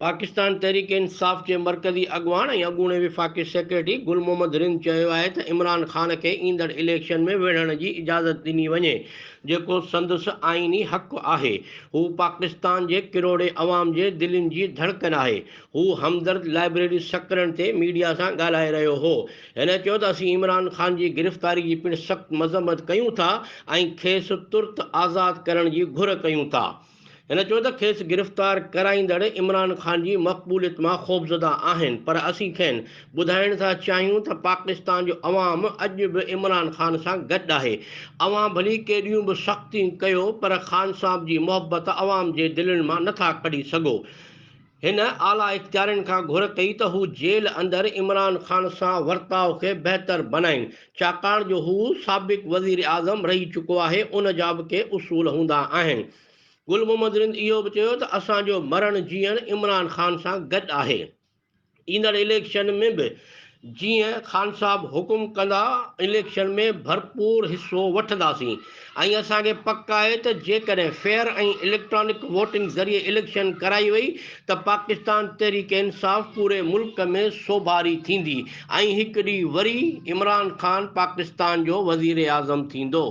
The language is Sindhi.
پاڪستان تحريڪ انصاف جي مرڪزي اڳواڻ ۽ اڳوڻي وفاقي سيڪريٽري گل محمد رند چيو آهي ته عمران خان کي ايندڙ اليڪشن ۾ وڙهڻ جي اجازت ڏني وڃي جيڪو سندس آئيني حق آهي. هو پاڪستان جي ڪروڙين عوام جي دلين جي ڌڙڪن آهي. هو همدرد لائبريري سڪرنڊ تي ميڊيا سان ڳالهائي رهيو هو. هن چيو ته اسين عمران خان جي گرفتاري جي پڻ سخت مذمت ڪيون ٿا ۽ کيس ترت آزاد ڪرڻ جي گهر ڪيون ٿا. هن چيو ته کيس گرفتار ڪرائيندڙ عمران خان جي مقبوليت مان خوفزده آهن پر اسين کين ٻڌائڻ ٿا چاهيون ته پاڪستان جو عوام اڄ به عمران خان سان گڏ آهي، اوهان ڀلي ڪيڏيون به سختيون ڪيو پر خان صاحب جي محبت عوام جي دلين مان نٿا ڪڍي سگهو. هن اعليٰ اختيارين کان گهر ڪئي ته هو جيل اندر عمران خان سان ورتاء کي بهتر بنائين ڇاڪاڻ جو هو سابق وزيراعظم رهي چڪو آهي ان جا به ڪي اصول هوندا آهن. گل محمد رند اهو به چيو ته اسان جو مرڻ جيئڻ عمران خان سان گڏ آهي. ايندڙ اليڪشن ۾ به جيئن خان صاحب حڪم ڪندا اليڪشن ۾ ڀرپور حصو وٺنداسين ۽ اسان کي پڪ آهي ته جيڪڏهن فيئر ۽ اليڪٽرانڪ ووٽنگ ذريعي اليڪشن ڪرائي وئي ته پاڪستان تحريڪ انصاف پوري ملڪ ۾ سوڀاري ٿيندي ۽ هڪ ڏينهن وري عمران خان پاڪستان جو وزيراعظم ٿيندو.